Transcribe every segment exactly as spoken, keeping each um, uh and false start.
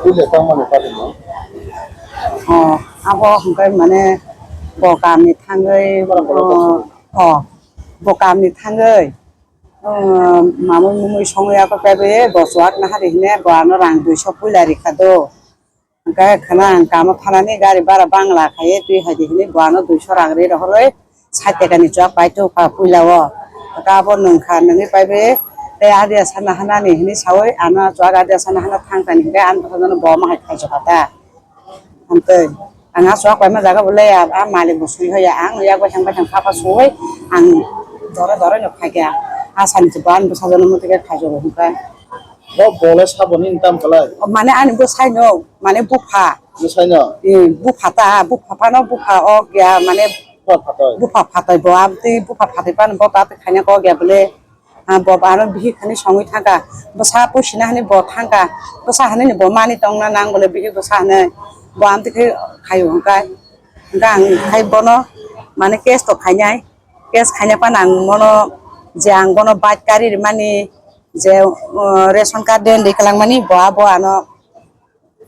Puila tangmani pari no? Oh, abo hwnkhe mane bo kamni thangwi, oh, oh, bo kamni thangwi, oh, mamui mumui songwi abo kaiwi bo chuak nahari hine bo ano rang duiso puila rikha do. Hwnkhe khana ang kamo thanani gari bara bangla khaiwi twi haidi hinwi bo ano duiso rang ri rohorwi sait tekani chuak pai tongkha puila o. Hwnkhe abo nwngkha, nwngwi paiwi tei adia sana hanani hinwi sawi ano chuak adia sana hana thang tani hinkhe ani bwsajano bo ma hai khaijokha ta. Hamtwi ang a chuak paima jaga bo leya, a malik bo sui hoya, ang yak baithang baithang khapa suwi ang dora dora no khaikha. A sani se bo ani bwsajano muitu khe khaijogo hwnkhe. Bo bole saboni tam kalai. Mane ani bwsai no, mane bupha. Bwsai no? Eh, bupha ta, bupha phano bupha o gya mane bupha phatoi. Bupha phatoi bo amtwi bupha phatoi phano bo ta khaina ko gya bole. Ah, bo ano bihik hani songwi thangkha. Bwsa puisina hani bo thangkha. Bwsa hani bo mani tongna nang bole bihik bwsa hani. Bo amtwi khe khaio hwnkhe. Hwnkhe ang khai bono mane case to khainai. Case khaina phano ang bono je ang bono bike kari rimani je, uh, ration card den de kalangmani bo abo ano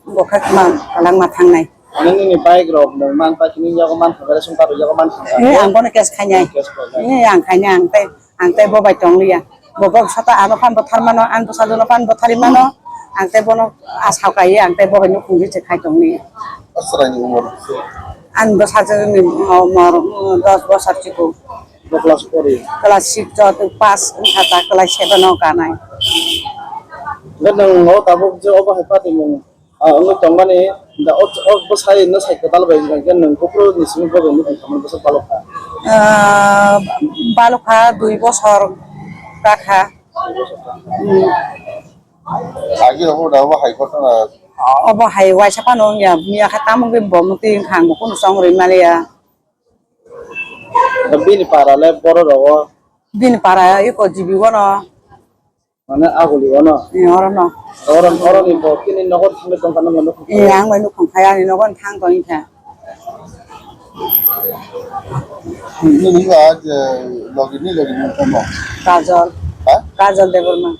bo khe ma kalangma thangnai. Nini bike rok nung man pa kini yago man thangkha, ration card yago man thangkha. Eh, ang bono case khainai. Case khainai. Eh, ang khainai ang tei, ang tei bo bai tongliya. Bo bo sata ano phan bwthar mano, ang bwsajwno phan bwthari mano. Ang tei bono asao kaiye, ang tei bo bai nukhungwi se khai tongliya. Aswraini umor? Ang bwsajwni umor, mm, dos bosor chikung. Bo class four e? Class six o, tei pass wngkha ta, class seven o kanai. Hwnkhe nwng o tabuk je obo hai patimung, ah, wngwi tongmani, da o, o bwsai no sai kwtal bai wngkha, hwnkhe nwng buphuru ni simi bo bai nukhung tongmani bwswk balokha? Ah, balokha dui bosor kakha. Hmm. Agi obo da obo hai ghotona. Obo hai waisa phano wngya, miya khe tamo wngwi bo mwtwi wngkha, ang bo kunu chong rwi maliya. Bini para le borok rogo? Bini para iko jibi wano. Mane aguli wano? Eh, orono. Oro, oroni bo kini nogo thangwi tongkha nang mano? Eh, ang bai nukhung khai ani nogo thang tong kha. Nini ba je logi ni logi ni tamo? Kajol. Ha? Kajol Debbarma.